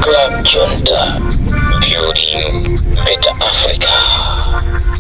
Club Junta, building better Africa.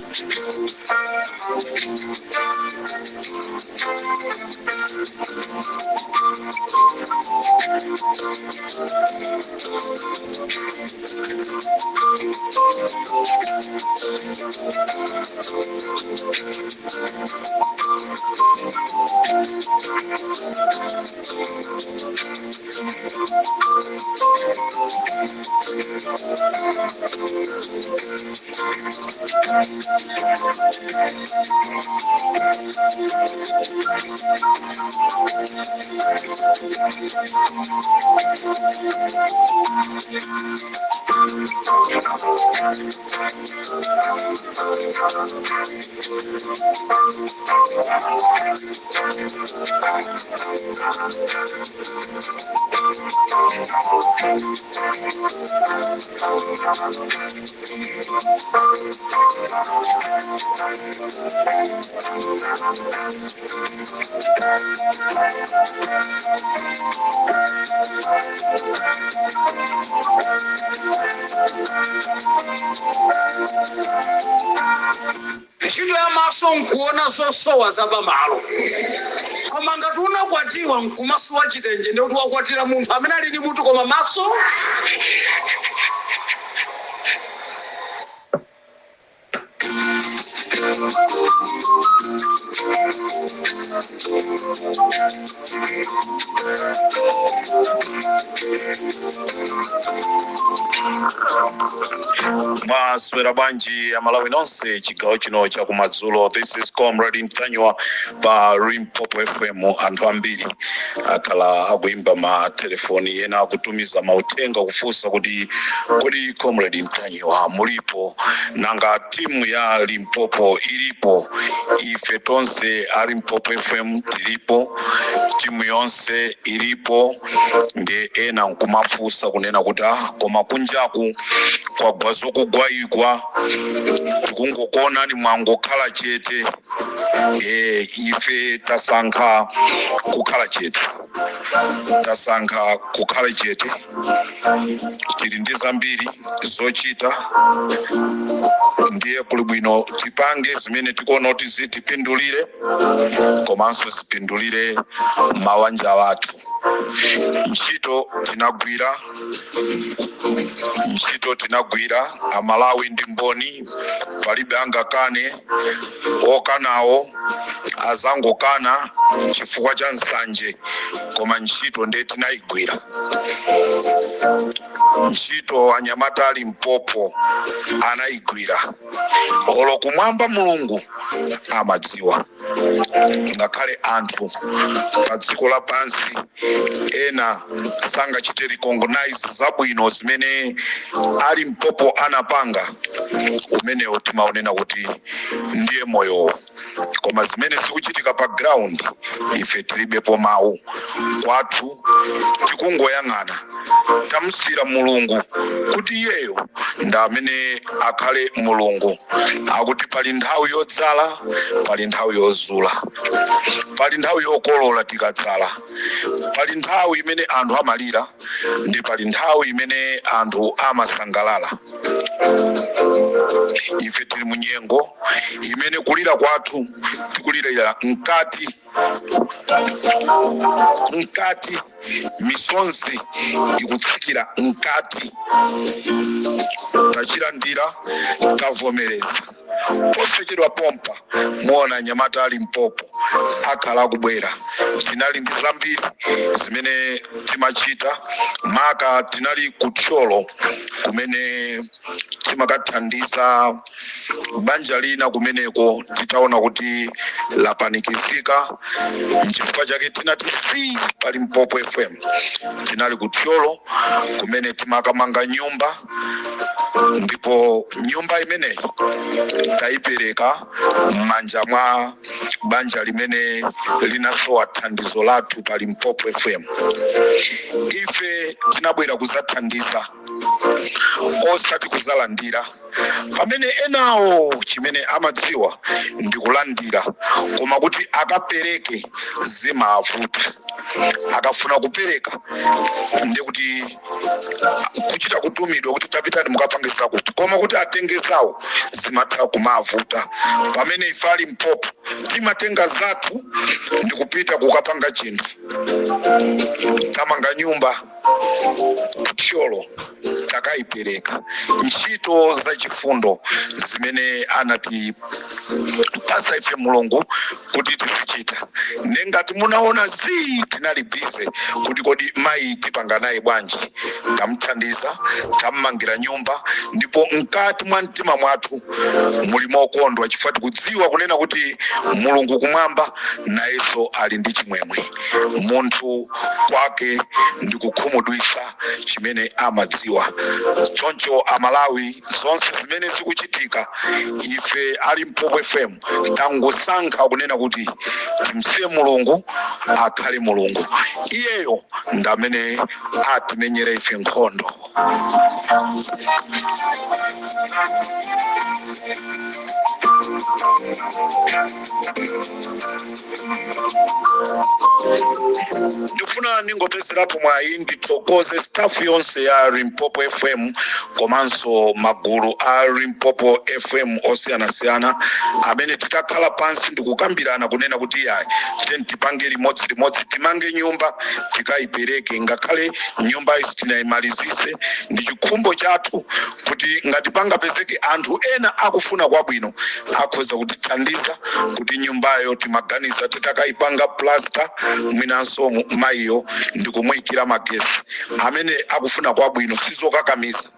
Ntchito ya maso nkuona zosowa za pamalo, koma ngati unakwatiwa nkumasowa chitenje, ndikuti wakwatira munthu amene ali ndi mutu koma maso. Mwaswera bwanji Amalawi nonse chigawo chino chakumadzulo? This is Comrade Ntanyiwa pa Limpopo FM. Anthu ambiri akhala akuimba ma telefoni, ena akutumiza mauthenga kufunsa kuti kodi Comrade Ntanyiwa mulipo? Nanga timu ya Limpopo ilipo? Ife tonse a Limpopo FM tilipo, timu yonse ilipo. Ndi ena nkumafunsa kunena kuti ah, koma kunjaku kwagwa zokugwayigwa, tikungokuonani mwangokhala chete. Ife tasankha kukhala chete, tasankha kukhala chete. Tili ndi zambiri zochita, ndiye kuli bwino tipange zimene tikuona kuti zitipindulire komanso zipindulire mawanja athu. Ntchito tinagwira, ntchito tinagwira. Amalawi ndi mboni, palibe angakane. Okanawo azangokana chifukwa cha nsanje, koma ntchito ndiye tinayigwira. Ntchito anyamata a Limpopo anayigwira, olo kumwamba Mulungu amadziwa. Ngakhale anthu pa dziko lapansi ena sangachite recognize zabwino zimene a Limpopo anapanga, umenewo timaonena kuti ndiye moyowo. Koma zimene zikuchitika pa ground ife tilibepo mawu, kwathu tikungoyang'ana. Tamusiyira Mulungu kuti iyeyo ndi amene akhale Mulungu. Akuti pali nthawi yodzala, pali nthawi yozula, pali nthawi yokolola tikadzala, pali nthawi imene anthu amalira ndi pali nthawi imene anthu amasangalala. Ife tili mu nyengo imene kulira kwathu tikulirira mkati mkati, misonzi ikutsikira mkati. Tachilandira, tavomereza. Posachedwa pompa muona anyamata a Limpopo akhala akubwera. Tinali ndi zambiri zimene timachita, maka tinali ku Thyolo kumene timakathandiza banja lina kumeneko, titaona kuti lapanikizika. Nchifukwa chake tinati si pa Limpopo FM. Tinali ku Thyolo kumene timakamanga nyumba, ndipo nyumba imeneyi tayipereka m'manja mwa banja limene linasowa thandizo lathu pa Limpopo FM. Ife tinabwera kuzathandiza, osati kuzalandira. Pamene enawo chimene amadziwa ndi kulandira, koma kuti akapereke zimavuta. Akafuna kupereka ndi kuti kuchita kutumidwa kuti tapitani mukapange zakuti, koma kuti atenge zawo zimatha kumavuta. Pamene ife a Limpopo timatenga zathu ndi kupita kukapanga chinthu. Tamanga nyumba kuThyolo, takayipereka. Ntchito zachifundo zimene anati pasa ife Mulungu kuti tizichita. Nengati munaona zii, tinali busy kuti kodi mayi tipanga naye bwanji? Tamuthandiza, tammangira nyumba, ndipo mkati mwa mtima mwathu muli mokondwa chifukwa tikudziwa kunena kuti Mulungu kumwamba nayenso ali ndi chimwemwe. Munthu kwake ndi kukhumudwitsa chimene amadziwa. Choncho Amalawi, zonse zimene zikuchitika, ife a Limpopo FM tangosankha kunena kuti timsiye Mulungu akhale Mulungu. Iyeyo ndi amene atimenyere ife nkhondo. Ndifuna ndingopezerapo mwayi ndithokoze staff yonse ya Limpopo FM komanso magulu a Limpopo FM osiyanasiyana amene titakhala pansi ndikukambirana kunena kuti yayi, tiyeni tipange limodzi limodzi, timange nyumba tikayipereke. Ngakhale nyumba isi tinayimalizise, ndi chikhumbo chathu kuti ngati pangapezeke anthu ena akufuna kwabwino akhoza kutithandiza kuti nyumbayo timaganiza titakayipanga plaster, mwinanso mayiyo ndikumuyikira magesi. Amene akufuna kwabwino, sizokakamiza,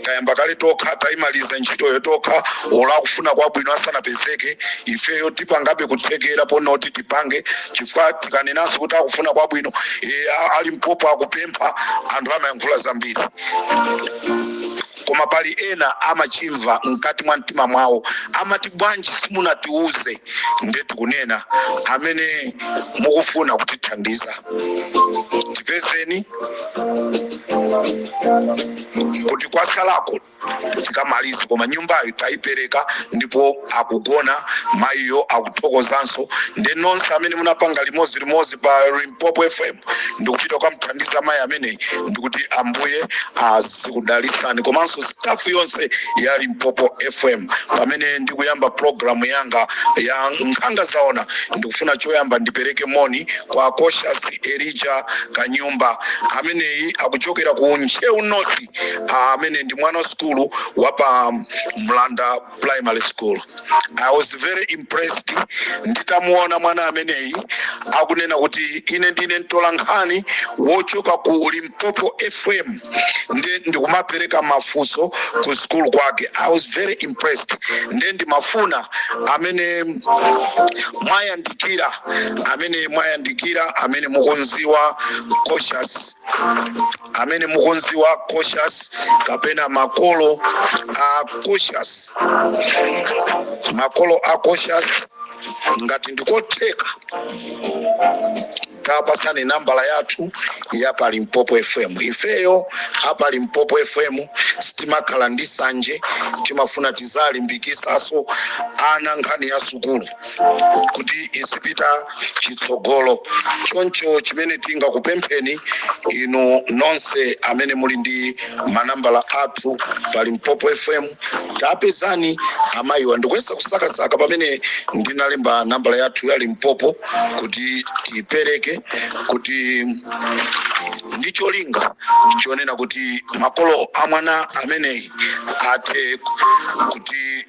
tayamba kale tokha, tayimaliza ntchitoyo tokha. Olo akufuna kwabwino asanapezeke, ifeyo tipangabe kuthekera ponoti tipange, chifukwa tikanenanso kuti akufuna kwabwino, a Limpopo akupempha, anthu amayankhula zambiri. Koma pali ena amachimva mkati mwa mtima mwawo, amati bwanji simunatiuze? Nde tikunena, amene mukufuna kutithandiza, tipezeni kuti kwasalako tikamalize. Koma nyumbayo tayipereka ndipo akugona mayiyo, akuthokozanso. Ndi nonse amene munapanga limodzi limodzi pa Limpopo FM ndikupita kukamthandiza mayi ameneyi, ndikuti Ambuye azikudalisani, komanso staff yonse ya Limpopo FM. Pamene ndikuyamba programu yanga ya Nkhanga Zaona, ndikufuna choyamba ndipereke moni kwa Cautious Elijah Kanyumba. Ameneyi akuchokera ku Ntcheu North, amene ndi mwana wa sukulu wa pa Mlanda Primary School. I was very impressed nditamuona mwana ameneyi akunena kuti ine ndine mtolankhani wochoka ku Limpopo FM nde ndikumapereka mafunso ku sukulu kwake. I was very impressed. Nde ndimafuna amene mwayandikira, amene mwayandikira, amene mukunziwa Cautious, amene mukunziwa Cautious kapena makolo a Cautious, makolo a Cautious, ngati ndikotheka tapasani nambala yathu ya pa Limpopo FM. Ifeyo apa Limpopo FM sitimakhala ndi sanje, timafuna tizalimbikisaso ana nkhani ya sukulu kuti izipita chitsogolo. Choncho chimene tingakupempheni inu nonse amene muli ndi manambala athu pa Limpopo FM, tapezani amayiwa. Ndikuyesa kusakasaka pamene ndinalemba nambala yathu ya Limpopo kuti tipereke, kuti ndi cholinga chonena kuti makolo a mwana ameneyi athe kuti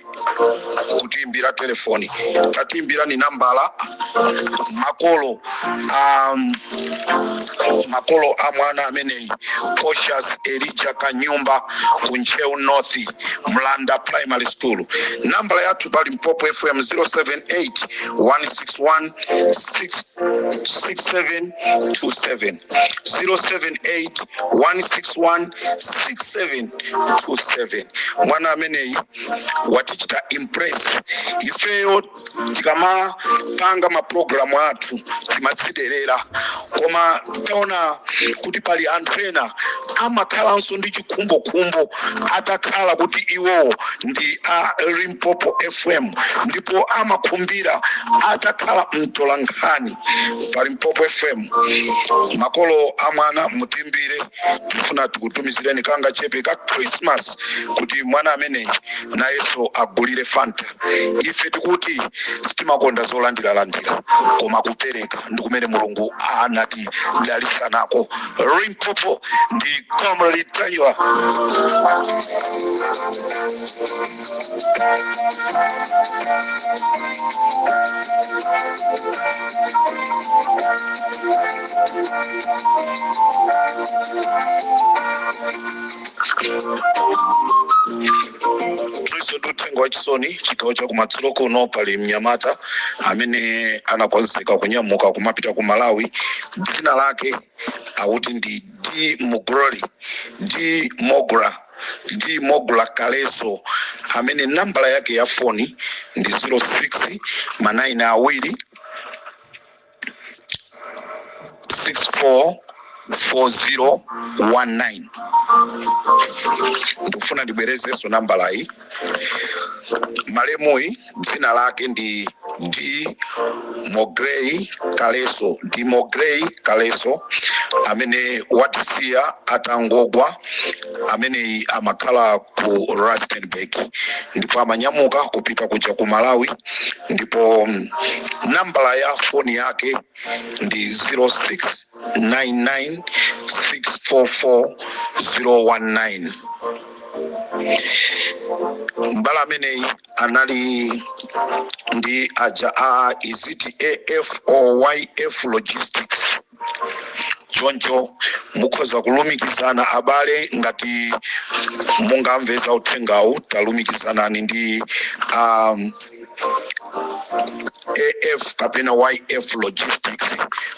kutiimbira telefoni. Tatiimbirani nambala makolo a mwana ameneyi, Cautious Elijah Kanyumba, ku Ntcheu North, Mlanda Primary School. Nambala yathu pa Limpopo FM 078 161 6727, 078 161 6727. Mwana ameneyi watichita impress. Ifeyo tikamapanga mapulogalamu athu timadziderera, koma taona kuti pali anthu ena Amakhalanso ndi chikhumbokhumbo atakhala kuti iwowo ndi a Limpopo FM, ndipo amakhumbira atakhala mtolankhani pa Limpopo FM. Makolo a mwana, mutimbire, tifuna tikutumizireni kanga chepe ka Christmas kuti mwana ameneyi nayenso agulire Fanta. Ife tikuti sitimakonda zolandiralandira, koma kupereka ndi kumene Mulungu anatidalitsa nako. Limpopo ndi Comrade Ntanyiwa. Tilinso ndi uthenga wachisoni chigawo cha kumadzulo kuno. Pali mnyamata amene anakonzeka kunyamuka kumapita ku Malawi. Dzina lake akuti ndi D Mugroli, D Mogra, D Mogra Kaleso, amene nambala yake ya foni ndi 06 ma 9 awiri 644019. Ndikufuna ndibwerezenso nambalayi. Malemuyi dzina lake ndi D Mogrey Kaleso, D Mogrey Kaleso, amene watisiya atangogwa. Ameneyi amakhala ku Rustenburg ndipo amanyamuka kupita kuja ku Malawi, ndipo nambala ya foni yake ndi 0699644019. Mbala ameneyi anali ndi aja a iziti AF or YF Logistics. Choncho mukhoza kulumikizana, abale, ngati mungamveza uthengawu, talumikizanani ndi AF kapena YF Logistics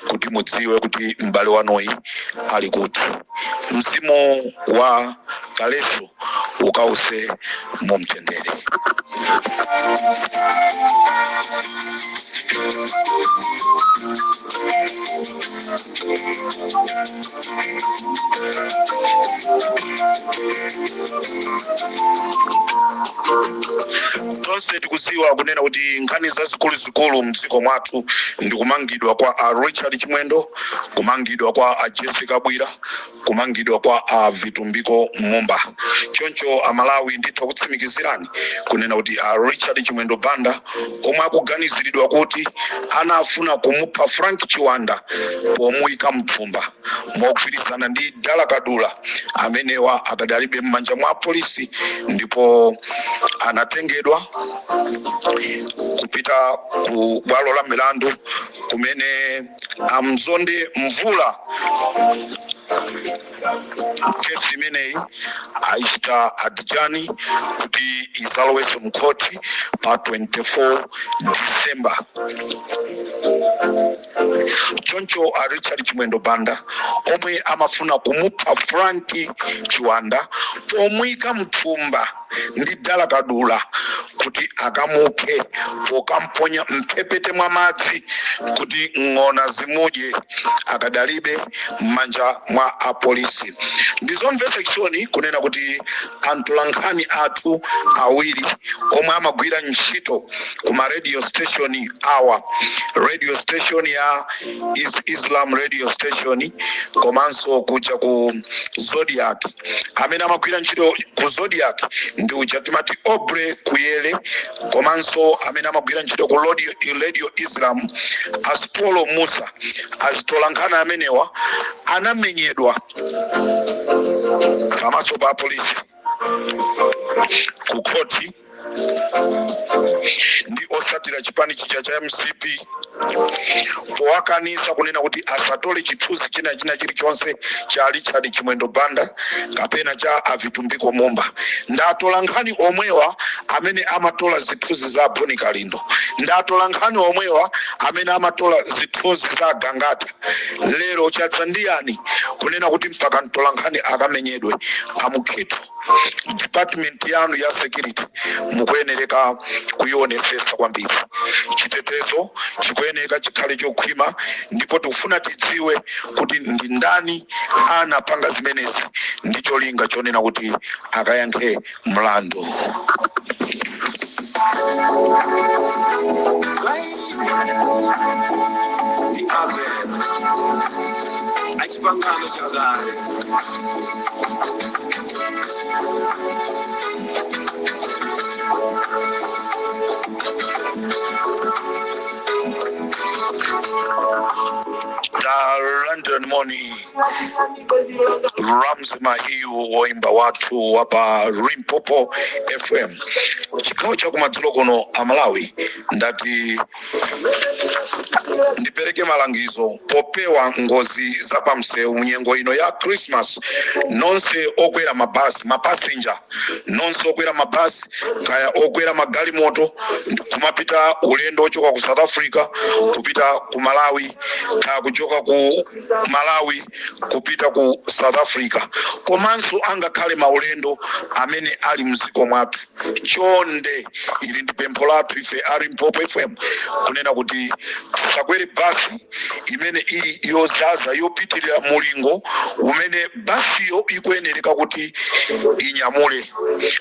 kuti mudziwe kuti m'bale wanuyi ali kuti. Mzimu wa Kaleso ukause mu mtendere. Tonse tikudziwa kunena kuti nkhani zazikuluzikulu mdziko mwathu ndi kumangidwa kwa a Richard Chimwendo, kumangidwa kwa a Jessica Bwira, kumangidwa kwa a Vitumbiko Mumba. Choncho Amalawi, nditha kutsimikizirani kunena kuti a Richard Chimwendo Banda, omwe akuganiziridwa kuti anafuna kumupha Frank Chiwanda pomuyika mthumba mogwirizana ndi Dala Kadula, amenewa akadalibe m'manja mwa polisi ndipo anatengedwa kupita ku bwalo la milandu kumene amzonde Mvula. Kesi imeneyi ayichita adjourn kuti izalowenso mkhoti pa 24 December. Choncho a Richard Chimwendo Banda, omwe amafuna kumupha Frank Chiwanda pomuyika mthumba ndi Dala Kadula kuti akamuphe pokamponya mphepete mwa madzi kuti ng'ona zimudye, akadalibe m'manja mwa apolisi. Ndizomvetsa chisoni kunena kuti atolankhani athu awiri omwe amagwira ntchito kuma radio station awa, radio station ya Islam radio station komanso kuja ku Zodiac, amene amagwira ntchito ku Zodiac ndi uja timati Obre Kuyele, komanso amene amagwira ntchito ku Radio Islam, Aspolo Musa, azitolankhani amenewa anamenyedwa pamaso pa polisi ku khoti ndi osatira chipani chija cha MCP powakanisa kunena kuti asatole chithunzi china china chilichonse cha Richard Chimwendo Banda kapena cha Avitumbiko Mumba. Ndatola nkhani omwewa amene amatola zithunzi za Boni Kalindo, ndatola nkhani omwewa amene amatola zithunzi za Gangata. Lero chatsa ndiyani kunena kuti mpaka mtola nkhani akamenyedwe? Amukhitu, department yanu ya security mukuyenereka kuionesesa kwambiri. Chitetezo chikuyenera Chikuyeneka chikhale chokhwima, ndipo tikufuna tidziwe kuti ndi ndani anapanga zimenezi ndi cholinga chonena kuti akayankhe mlandu. Ndi Abel achipangano chakale. Ta London moni Rams Mahiu, woimba wathu wa pa Limpopo FM chigawo chakumadzulo kuno. Amalawi, ndati ndipereke malangizo popewa ngozi za pamsewu munyengo ino ya Christmas. Nonse okwera mabasi, mapasenja nonse okwera mabasi kaya okwera magalimoto kumapita ulendo ochoka ku South Africa kupita ku Malawi, kaya kuchoka ku Malawi kupita ku South Africa, komanso angakhale maulendo amene ali mdziko mwathu, chonde, ili ndi pempho lathu ife a Limpopo FM kunena kuti tisakwere basi imene ili yozaza yopitirira mulingo umene basiyo ikuyenereka kuti inyamule.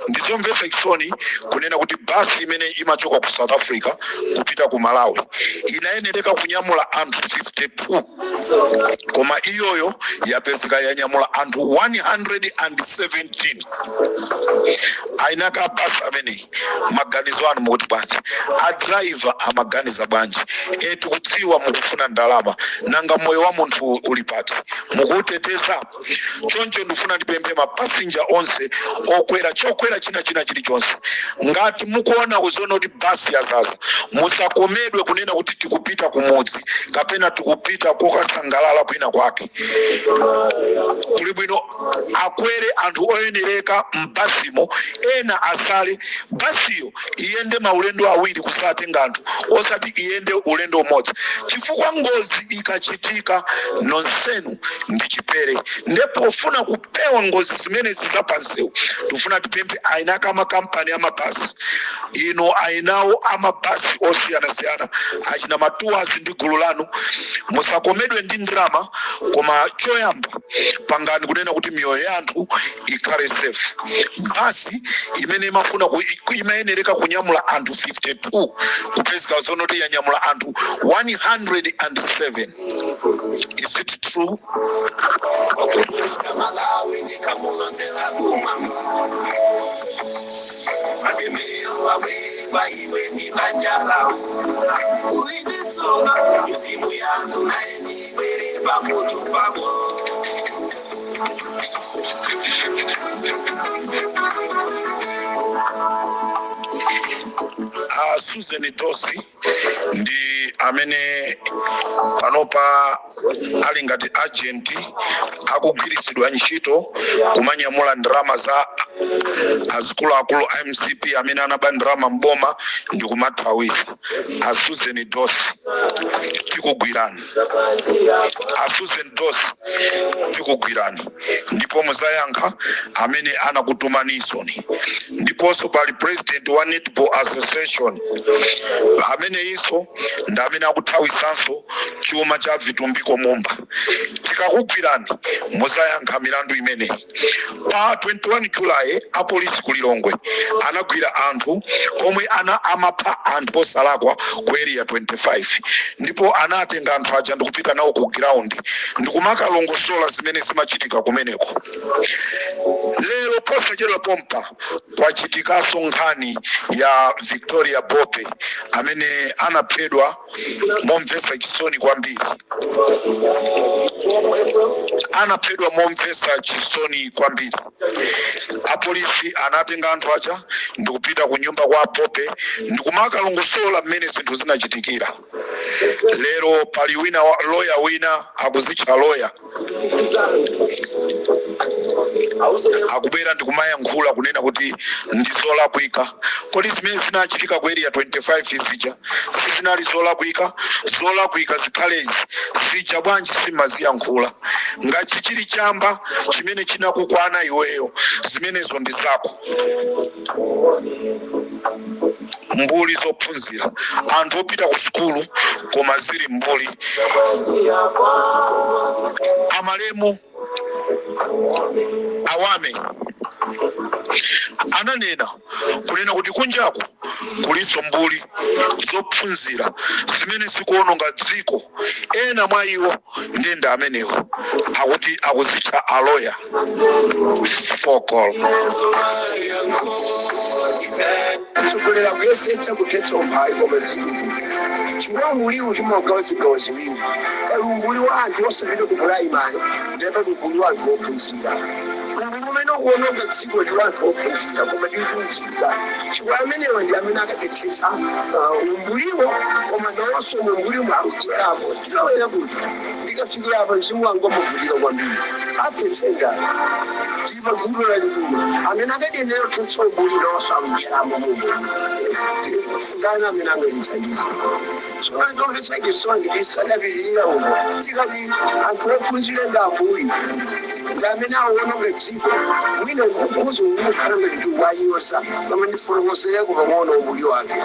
Ndizomvetsa chisoni kunena kuti basi imene imachoka ku South Africa kupita ku Malawi inayenereka kunyamula anthu 52, koma iyoyo yapezeka yanyamula anthu 117. Ainaka basi ameneyi, maganizo anu mukuti bwanji? Adraiva amaganiza bwanji? Tikudziwa mukufuna ndalama, nanga moyo wa munthu uli pati? Mukuuteteza? Choncho ndifuna ndipemphe mapasinja onse okwera chokwera china china chilichonse, ngati mukuona kuziona kuti basi yazaza, musakomedwe kunena kuti tikupita kumudzi kapena tikupita kokasangalala kwina kwake. Kuli bwino akwere anthu oyenereka mbasimo, ena asale. Basiyo iyende maulendo awiri kusatenga anthu, osati iyende ulendo umodzi, chifukwa ngozi ikachitika nonsenu ndi chipere. Ndipo pofuna kupewa ngozi zimenezi zapansewu, tifuna tipemphe ainaka amakampani amabasi ino, ainawo amabasi osiyanasiyana, achina matuwazi ndi gulu lanu, musakomedwe ndi ndrama, koma choyamba pangani kunena kuti miyoyo ya anthu ikhale safe. Basi imene imafuna imayenereka kunyamula anthu 52 kupezeka zonoti yanyamula anthu 107, is it true? Okubulisa Malawi ndikamulonzela kumwamba, matemero wabwere kwa iwe ndi banja lako. Ulibisoka mizimu yanthu naye nibwere pamutu pako. Susan Tosi ndi amene panopa ali ngati agent, akugwiritsidwa ntchito kumanyamula ndalama za azikuluakulu a MCP amene anaba ndalama mboma ndi kumathawisa. A Susan Tosi, tikugwirani. A Susan Tosi, tikugwirani ndipo muzayankha amene anakutumanisoni. Ndiponso pali president wa Netball Association amene inso ndi amene akuthawisanso chuma cha Vitumbiko Mumba. Tikakugwirani muzayankha milandu imeneyi. Pa 21 Julayi apolisi ku Lilongwe anagwira anthu omwe ana amapha anthu osalakwa ku Area 25, ndipo anatenga anthu aja ndikupita nawo ku ground ndikumakalongosola zimene zimachitika kumeneko. Lero posachedwa pompa kwachitikanso nkhani ya Victoria Bope amene anaphedwa momvetsa chisoni kwambiri, anaphedwa momvetsa chisoni kwambiri. Apolisi anatenga anthu aja ndikupita ku nyumba kwa Bope ndikumakalongosola mmene zinthu zinachitikira. Lero pali wina loya wina akuzitcha loya, akubwera ndikumayankhula kunena kuti ndi zolakwika. Kodi zimene zinachitika ku Area 25 zija sizinali zolakwika? Zolakwika zikhalezi zija bwanji simaziyankhula? Ngati chili chamba chimene chinakukwana iweyo, zimenezo ndi zako. Mbuli zophunzira, anthu opita ku sukulu koma zili mbuli. Amalemu Awame ananena kunena kuti kunjaku kulinso mbuli zophunzira zimene zikuononga dziko. Ena mwa iwo ndende amenewo akuti akuzitcha aloya fokol. Tsogolera kuyesetsa kuthetsa umphawi, koma zikuvuta chifukwa umbuliwu timaugawa zigawo ziwiri. Pali umbuli wa anthu osapita ku puraimari, ndiye pali umbuli wa anthu ophunzira. Umbuli umene ukuononga dziko ndi wa anthu ophunzira koma tikuphunzira, chifukwa amenewa ndi amene akathetsa umbuliwo, koma nawonso mumbulimo akudyeramo. Tilowera kuti ndikafikira apa, mzimu wanga umavutira kwambiri. Athetsenga tili vuto lalikulu. Amene akadiyenera kuthetsa umbuli nawonso akudyeramo mumbuli. Ngani amene angatithandize? Tsono chomvetsa chisoni, tisadapitirira umo. Tikati anthu ophunzira ndi ambuli, ndi amene awononga dziko, mwina ukhuza umukhala ngati wanyosa, koma ndifotokozereko pang'ono umbuli wake.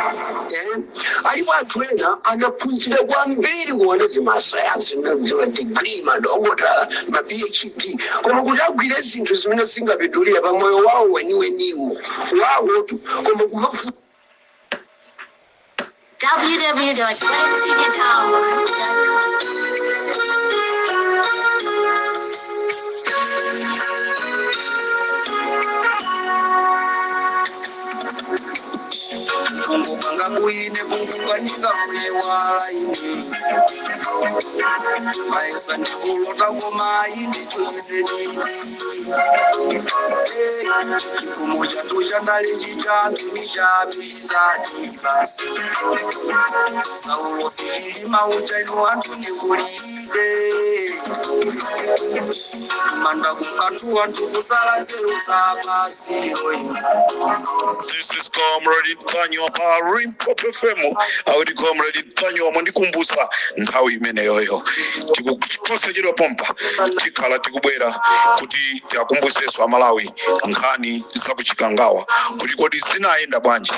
Alipo anthu ena anaphunzira kwambiri kuona zimasayansi, madigiri, madokotala, ma PhD, koma kuti agwire zinthu zimene zingapindulire pa moyo wawo weniweniwo wawotu, koma kumafu www.weddingcdtower.com. Kumbukanga kuine kumbukanika kuiwala ine maisa ndikulota koma indichulise chikumo chatu chandali chichantu nichapitati basi saulo sililima uchaino anthu nikulide manda kukanthu anthu kusala nzeru zapasi. This is Comrade Ntanyiwa pa Limpopo FM. Akuti Comrade Ntanyiwa mwandikumbutsa nthawi imeneyoyo. Tikuposachedwa pompa tikhala tikubwera kuti tiakumbutsenso Amalawi nkhani zakuchikangawa, kuti kodi zinayenda bwanji,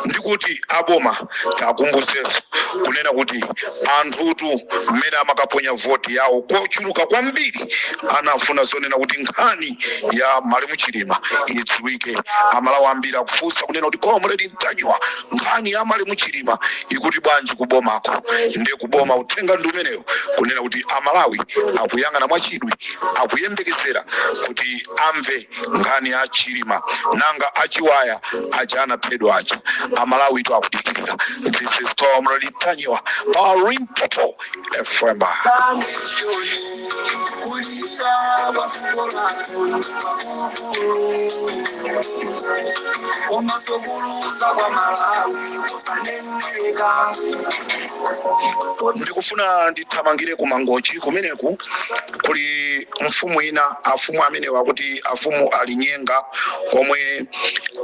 ndikuti aboma tiakumbutsenso kunena kuti anthutu mmene amakaponya voti yawo kochuluka kwambiri anafuna zonena kuti nkhani ya malemu Chilima idziwike. Amalawi ambiri akufunsa kunena kuti, "Comrade Ntanyiwa, nkhani ya malemu Chilima ikuti bwanji kubomako?" Ndiye kuboma uthenga ndi umeneyo, kunena kuti Amalawi akuyang'ana mwachidwi, akuyembekezera kuti amve nkhani ya Chilima. Nanga achiwaya aja anaphedwa aja? Amalawi tu akudikirira. This is Comrade Ntanyiwa pa Limpopo FM. Kulira kwafukolathu kwakukulu, komanso kuluza kwa Malawi kusaneneka. Ndikufuna ndithamangire ku Mangochi. Kumeneku kuli mfumu ina, afumu amenewa akuti afumu Alinyenga, omwe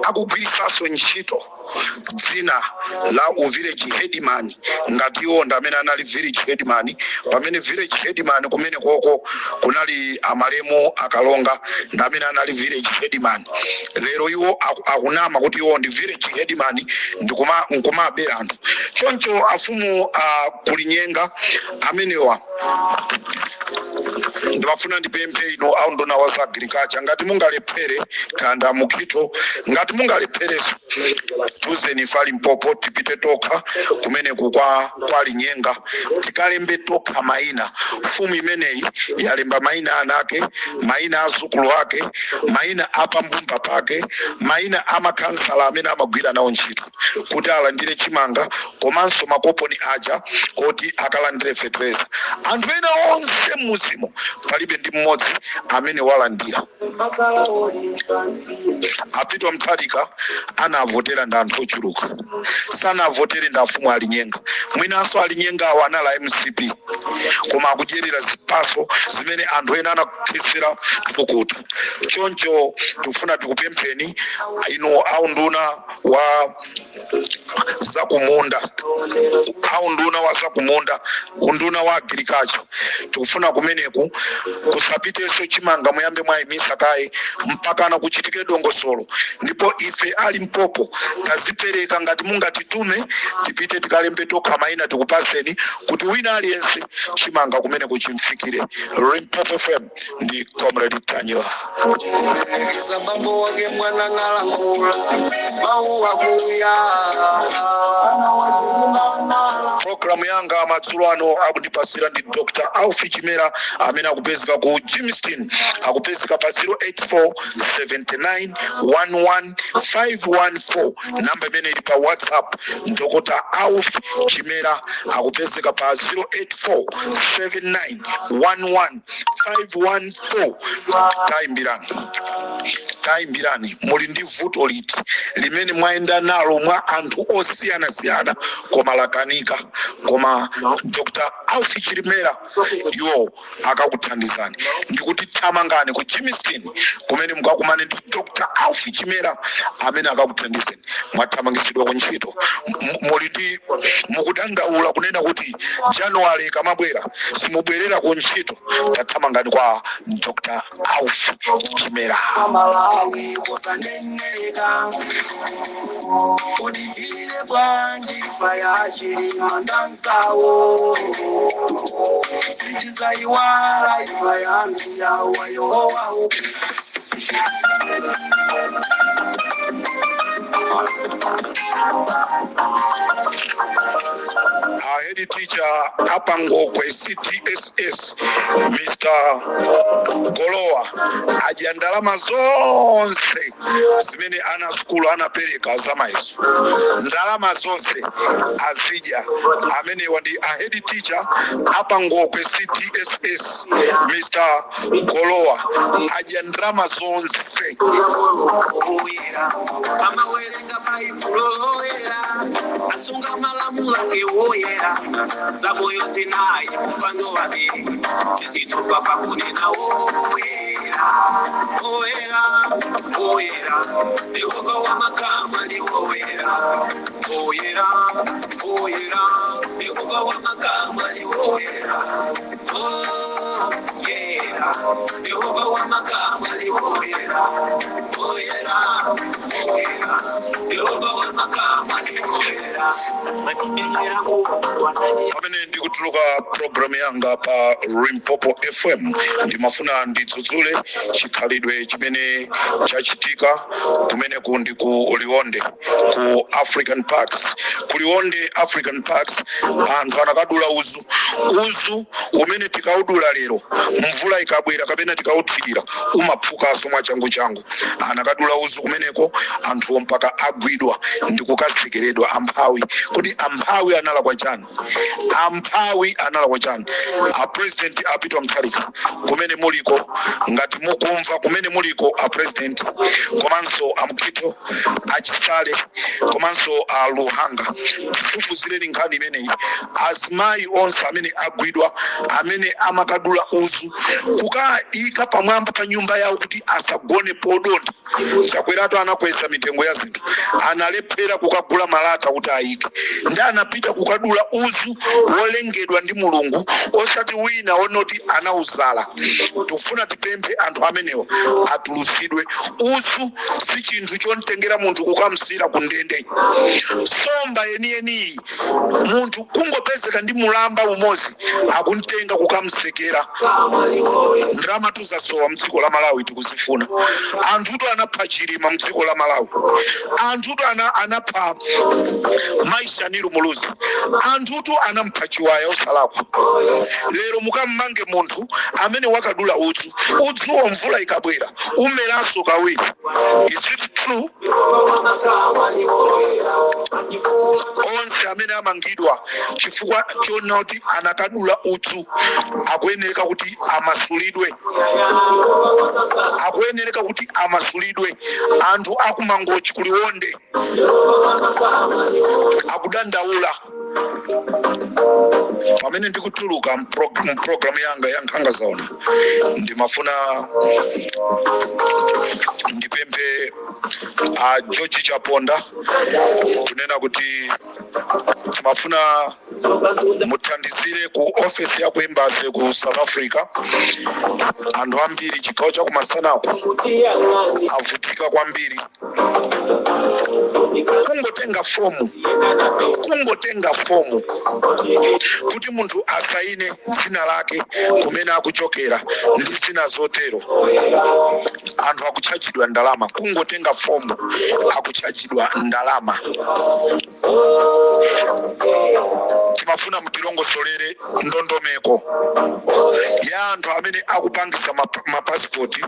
akugwirisanso ntchito dzina la uvillage headman ngati iwo ndi amene anali village headman, pamene village headman kumene koko kunali amalemu Akalonga, ndi amene anali village headman. Lero iwo akunama kuti iwo ndi village headman nkumabera anthu. Choncho afumu Kulinyenga amenewa, ndimafuna ndipemphe ino a unduna wa za agriculture, ngati mungalephere kanda mukhito, ngati mungalephereso tuzeni ife Limpopo, tipite tokha kumeneku kwa Linyenga, tikalembe tokha mayina. Mfumu imeneyi yalemba mayina ana ake, mayina azukulu ake, mayina apambumba pake, mayina amakhansala amene amagwira nawo ntchito kuti alandire chimanga komanso makoponi aja oti akalandire fetereza. Anthu ena onse m'mudzimo palibe ndi mmodzi amene walandira. Apitwa Mutharika anavotera ndi anthu ochuluka, sanavotere ndi afumu Alinyenga. Mwinanso Alinyenga awo anali a MCP, koma akudyerera zipaso zimene anthu ena anakhesera thukuta. Choncho tikufuna tikupempheni inu aunduna wa zakumunda, aunduna wa zakumunda, unduna wa agriculture, tikufuna kumeneku Kusapitenso chimanga, muyambe mwayimisa kaye mpakana kuchitike dongosolo. Ndipo ife a Limpopo tazipereka. Ngati mungatitume tipite tikalembe tokha mayina, tikupaseni kuti wina aliyense chimanga kumene kuchimfikire. Limpopo FM ndi Comrade Ntanyiwa. Bambo wake mwana nalangula mawu akuya. Programu yanga madzulo ano akundipasira ndi Dr Alfi Chimera amene akupezeka ku Germiston. Akupezeka pa 084 79 11 514, namba imene ili pa WhatsApp. Dr Alfi Chimera akupezeka pa 084 79 11 514. Tayimbirani, tayimbirani. Muli ndi vuto liti limene mwayenda nalo mwa anthu osiyanasiyana koma lakanika, koma Dr Alfi Chilimera iwo akakuthandizani? Ndikuti thamangani ku Germiston kumene mukakumane ndi Dr Alfi Chimera amene akakuthandizeni. Mwathamangisidwa ku ntchito, muli ndi mukudandaula kunena kuti January ikamabwera simubwerera ku ntchito, tathamangani kwa Dr Alfi Chimera. Malawi kusaneneka kuti tilile bwanji imfa ya Chilima ndanzawo, sitizayiwala imfa yanthu yawa yowawo. A head teacher apangokwe CTSS, Mr Golowa, adya ndalama zonse zimene ana sukulu anapereka zamayeso. Ndalama zonse azidya. Amenewa ndi a head teacher apangokwe CTSS, Mr Golowa, adya ndalama zonse. Oyera amawerenga Baibulo loyera, asunga malamulo ake woyera, zamoyo zinayi mpando wake sizitopa pakunena woyera, oyera, oyera, Yehova wamakama ndi woyera, oyera, oyera, Yehova wamakama ndi woyera, oyera, Yehova wamakama ndi woyera, oyera, oyera, Yehova wamakama ndi woyera. Pamene ndikutuluka programu yanga pa Limpopo FM, ndimafuna ndidzudzule chikhalidwe chimene chachitika kumeneku ndi ku Liwonde, ku African Parks. Ku Liwonde African Parks anthu anakadula uzu, uzu umene tikaudula lero, mvula ikabwera kapena tikauthirira, umaphukanso mwachangu changu. Anakadula uzu kumeneko, anthuwo mpaka agwidwa ndi kukasekeredwa. Amphawi, kuti amphawi analakwa chani? Amphawi analakwa chani? A President a Peter Mutharika, kumene muliko, ngati mukumva, kumene muliko a President, komanso amkhito achisale, komanso a Luhanga, tifufuzireni nkhani imeneyi. Azimayi onse amene agwidwa, amene amakadula uzu kukayika pamwamba pa nyumba yawo kuti asagone podontha. Chakweratu anakweza mitengo ya zinthu, analephera kukagula malata kuti ayike, ndi anapita kukadula uzu wolengedwa ndi Mulungu, osati wina wonoti anauzala. Tikufuna tipemphe anthu amenewa atulusidwe. Uzu si chinthu chomtengera munthu kukamsira ku ndende. Somba yeniyeniyi, munthu kungopezeka ndi mulamba umodzi, akumtenga kukamsekera. Ndalama tuzasowa mdziko la Malawi, tikuzifuna. Anthutu anapha Chilima mdziko la Malawi, anthutu anapha Maisaniru Muluzi, anthutu anampha Chiwaya osalakwa. Lero mukammange munthu amene wakadula udzu. Udzuwo mvula ikabwera umeranso kawiri. Is it true? Onse amene amangidwa chifukwa chonena kuti anakadula udzu akuyenereka kuti amasulidwe, akuyenereka kuti amasulidwe. Anthu akumangochi, kuliwonde, akudandaula. Pamene ndikutuluka mpulogalamu yanga ya Nkhanga Zaona, ndimafuna ndipemphe a George Chaponda kunena kuti timafuna Muthandizire ku office ya ku embassy ku South Africa. Anthu ambiri chigawo chakumasanaku avutika kwambiri kungotenga fomu, kungotenga fomu kuti munthu asaine dzina lake, kumene akuchokera ndi zina zotero. Anthu akutchajidwa ndalama. Kungotenga fomu akutchajidwa ndalama. Timafuna mutilongosolere ndondomeko ya anthu amene akupangisa mapasipoti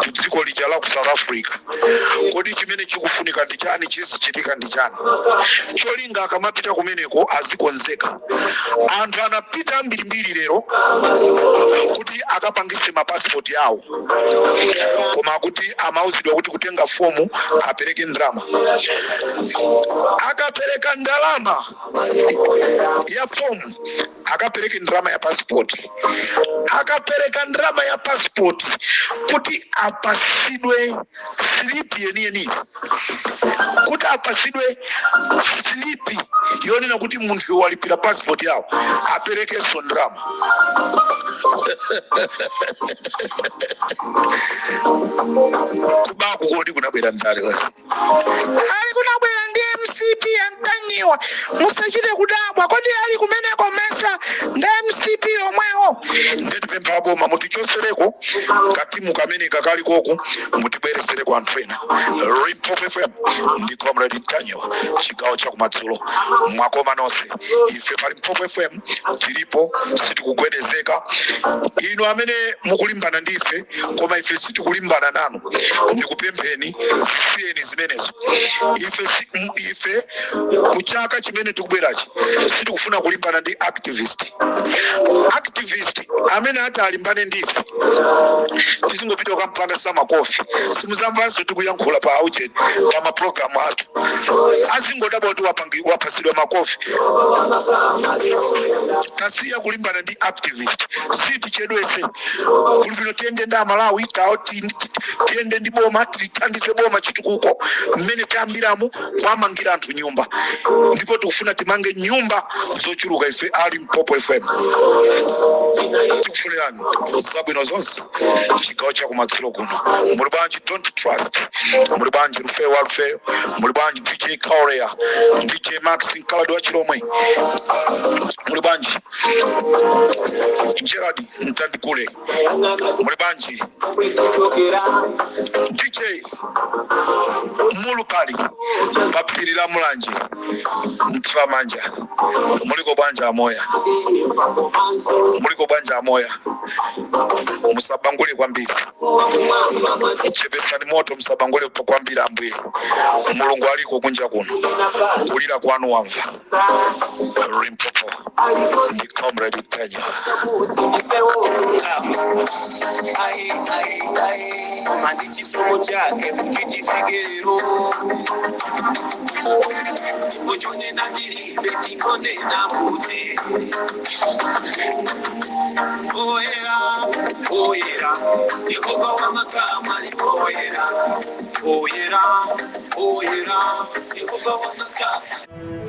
ku dziko lija la ku South Africa. Kodi chimene chikufunika ndi chani? Chizichitika ndi chani? Cholinga akamapita kumeneko azikonzeka. Anthu anapita ambirimbiri lero kuti akapangise mapasipoti awo, koma akuti amauzidwa kuti kutenga fomu apereke ndalama. Akapereka ndalama ya fomu, akapereke ndalama ya pasipoti. Akapereka ndalama ya pasipoti kuti apasidwe slip yeniyeni, kuti apasidwe slip yonena kuti munthu walipira pasipoti yawo, aperekenso ndalama. Kubaku kodi kunabwera ndale? Ali kunabwera ndi MCP ya Mtanyiwa. Musachite kudabwa. Kodi ali kumeneko mesa ndi MCP yomwewo? Ndetipempha boma mutichosereko katimu kamene kakali koku, mutibweresereko anthu ena. Limpopo FM ndi Comrade Mtanyiwa, chigawo chakumadzulo. Mwakoma nonse. Ife pa Limpopo FM tilipo, sitikugwedezeka. Inu amene mukulimbana ndi ife koma ife sitikulimbana nanu, ndikupempheni siyeni zimenezo. Ife ife kuchaka chimene tikubwerachi sitikufuna kulimbana ndi activist. Activist amene ati alimbane ndi ife, tizingopita kukampanga samakofi. Simuzamvanso tikuyankhula pa aucheni pa mapulogalamu athu. Azingodabwa kuti wapasidwa makofi. Tasiya kulimbana ndi activist, sitichedwese. Kulipino tiyende ndi Amalawi, tiyende ndi boma, tithandize boma chitukuko mmene tayambiramo kwamangira anthu nyumba, ndipo tikufuna timange nyumba zochuluka. Ife ali Limpopo FM tikufunirani zabwino zonse chigawo chakumadzulo kuno. Muli bwanji? Don't trust. Muli bwanji Rufeyo wa Rufeyo? Muli bwanji DJ Korea, DJ Max Mkaladi wa Chilomwe? Muli bwanji Gerard Mtandikule? Muli bwanji DJ Mulukali paphiri la Mulanje Mtramanja? Muliko bwanji amoya? Muliko bwanji amoya? Musabangule kwambiri, chepesani moto, musabangule kwambiri. Ambuye Mulungu aliko kunja kuno, kulira kwanu wamva. Limpopo ndi Comrade Mtanyiwa. Ai, ai, ai, koma ndi chisomo chake kuti tifike lero. Uchonena tilibe tikonde nambuze. Oyera, oyera, Yehova wamakamu ali oyera, oyera, oyera, Yehova wamakamu.